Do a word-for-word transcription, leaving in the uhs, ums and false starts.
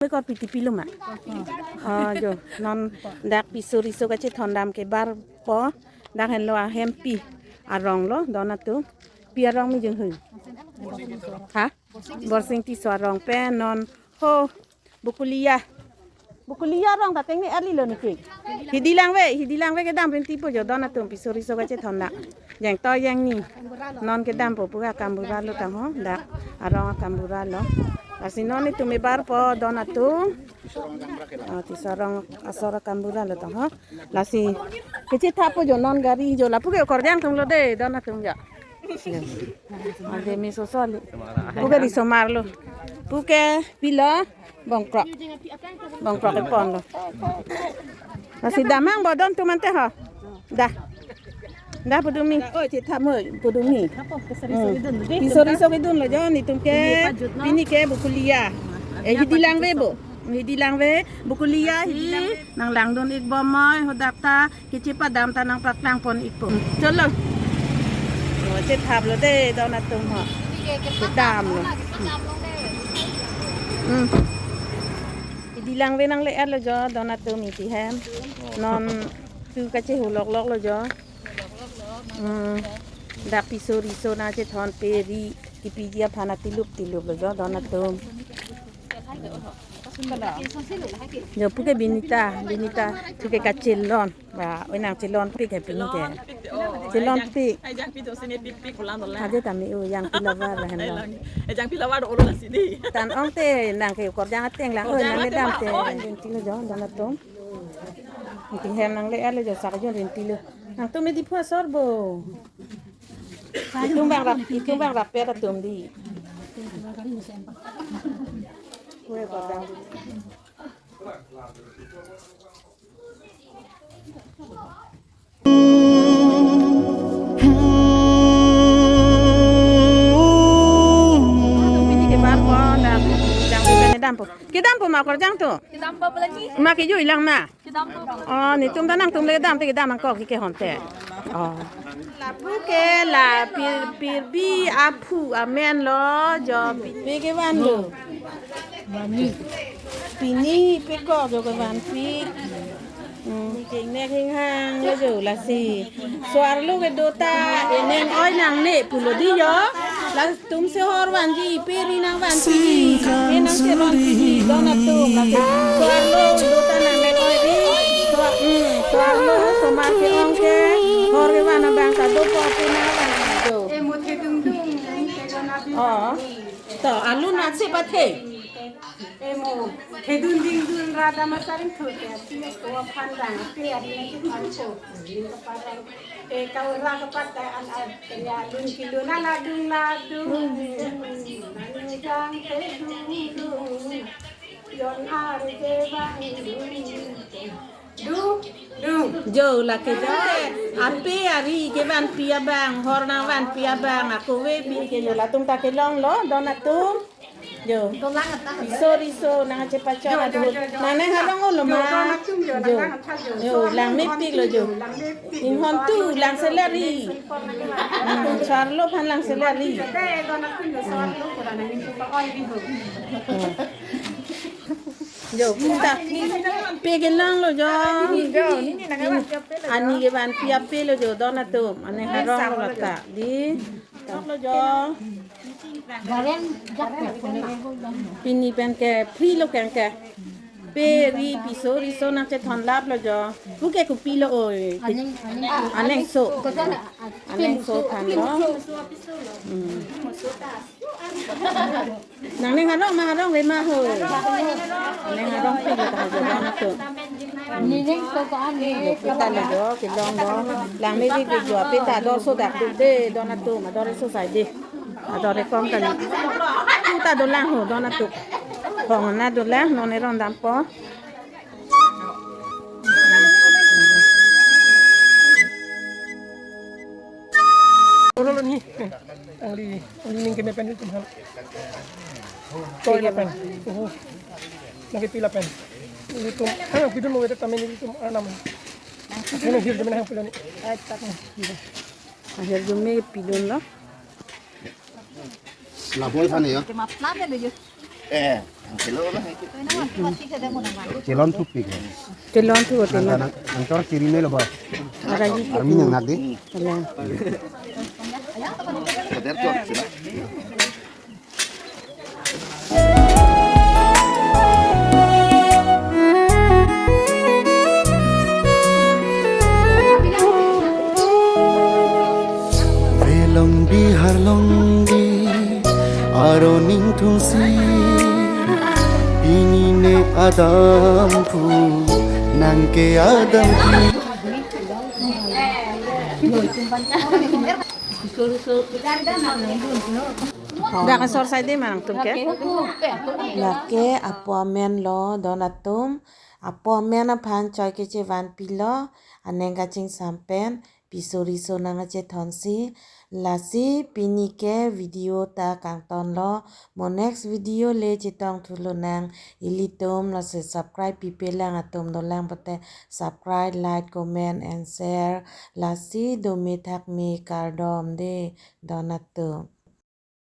Mekot piti pilo ma? Oh, jo, non dak piso riso kachethondam kebarpo, dak henlo ahempi arong lo, don atum. Pi arong mi jeng hui? Ha? Borsing Tisso arong pen non ho Bokolia. Bokolia arong ta tengne arli lo niki. Hidi langve, hidi langve kedam rintipo jo don atum piso riso kachethondam. Jeng to jeng ni. Non kedampo pu akambura lo tang ho, dak arong akambura lo. Lasi non itum ebarpo don atum. Oh, Tisso arong asor akambura lo tang ho. Lasi kechethapo jo non gari jo lapu ke okorjang atum lo de don atum jo. Ade mi sosoli. Pu ke riso mar lo. Pu ke pilo bongkrok. Bongkrok kepon lo. Lasi damhang bo don atum ante ho. Dah. Dah pudun mi. Oh, chetha mo pudun mi. Hmm. Piso riso kedun lo jo, nitum ke pini ke Bokolia. Eh, hidi langve bo. Hidi langve Bokolia hi. Nang langdun ik bom moi, hadak ta kechepadam ta nangpaklangpon ikpo. Cholo. Oh, chethap lo de don atum ho. Chedam lo. Hmm. Hidi langve nangle-et lo jo don atum iti hem. Non tu kachehu loklok lo jo. Hmm. Dak piso riso nangchethon pe ri kepiji aphan atilup tilup lo jo don atum. Jo pu ke Binita, Binita thu ke kachelon. Ba, oi nangchelonpik he pini ke. Chelonpik. Ai jangpi do sini pikpik pulang dola. Aja tami u jangpi lover la henlo. Ai jangpi lover do olo la sini. Tan ong te nang ke okorjang ateng lang. Oi nang ledam te. Oi. Rinti lo jo don atum. Iti hem nangle-et lo jo sak jo rinti lo. Nangtum edi phu asor bo. Itum bang rap, itum bang rap pet atum di. Kue kodang. Pini kebarpo, dam, dam, kedampo. Kedampo ma okorjang atum? Kedampo pelagi. Ma kejui lang ma? Kedampo. Oh, nitum ta nangtum le kedam te kedam angkok ke hon te. Oh. Lapu ke la pir, pirbi aphu amen lo jo pi kevan lo. Pini pekok jo kevanpik. Hmm, kengnek hinghang lo jo lasi. So-arlo kedo ta eneng oi nangne pulo di jo. Latum se hor vanji, pe ri nangvanji, pe nangcherongji, don atum. Lasi so-arlo kedo ta nangne oi di. So, hmm, so-arlo osomar ke-ong ke hor kevan abang ta dopo pe nangvan do. Eh, mo thedungdung, thedung abi. Oh. To, alun nasi pathe. Emo, thedun dingdun ra dam asar ingthur ke, ati ko aphan dang, ati ari nangchethanpo, ling kaparang, eh, ka ura kapat ta an an, ya, lun kilun ala dung la dung, nang jang thedung dung, jon ar ke bang dung, dung, dung. Jo lake jo, ape ari kevanpi abang, hor nangvanpi abang, ako ve bi ke jo latum ta kelong lo, don atum. Jo. Dolang ata. Piso riso nangchepachon jo, jo, adut. Jo, jo. Nang nangharong olo ma. Jo, jo, jo. Jo, langmepik lo jo. Langmepik. Inghon tu lang salary. Hmm, so-arlo aphan lang salary. Jo, jo, don atum jo so-arlo pura nang itu pa oi di ho. Hmm. Jo, kita. Pe kelang lo jo. Jo, nini nang awan jo pe lo jo. Ani kevanpi ape lo jo, don atum. Ani harong lo ta. Di. Lo jo. Pini pen ke free lo keng ke. Pe ri piso riso nangchethon lap lo jo. Pu ke kopi lo oi. Aneng, aneng. Aneng so. Aneng so aphan lo. Hmm. Nang nangharong ma harong ve ma ho. Nangharongpik lo ta jo don atum. Nini ko ka ani. Pita lo jo, kelong lo. Langmepik jo, pita do so dak duk de, don atum, ador so sai de. Ador kom ta ni. Pita dolang ho, don atum. Hong na dolang, non erong dampo. Olo lo ni. Angli, angli ning kene pen itum hal. Toy lapen. Oh. Nang kepi lapen. Itum, ah, pidun mo wede tamen itum arnam. Kene hirjume nang pidun ni. Ahirjume pidun lo. Lapoi thane ya. Eh. Chelon thupi ke. Chelon thu hotel. Nang, nang, nang chor chiri melo ba. Armi nang nadi. Alang. Velong Bihar longdi, aro ning thungsi, pini ne adam phu, nang ke adam phu. Dak asor sai de manang tum ke? Lake apo amen lo don atum. Apo amen aphan choi kechevanpi lo, aneng kachingsam pen, piso riso nang kachethon si. Lasi pini ke video ta kangton lo. Mo next video le chetong thu lonang. Ilitum lasi subscribe pipe lang atum dolang pute subscribe, like, comment and share. Lasi dome thakme, kardom de don atum.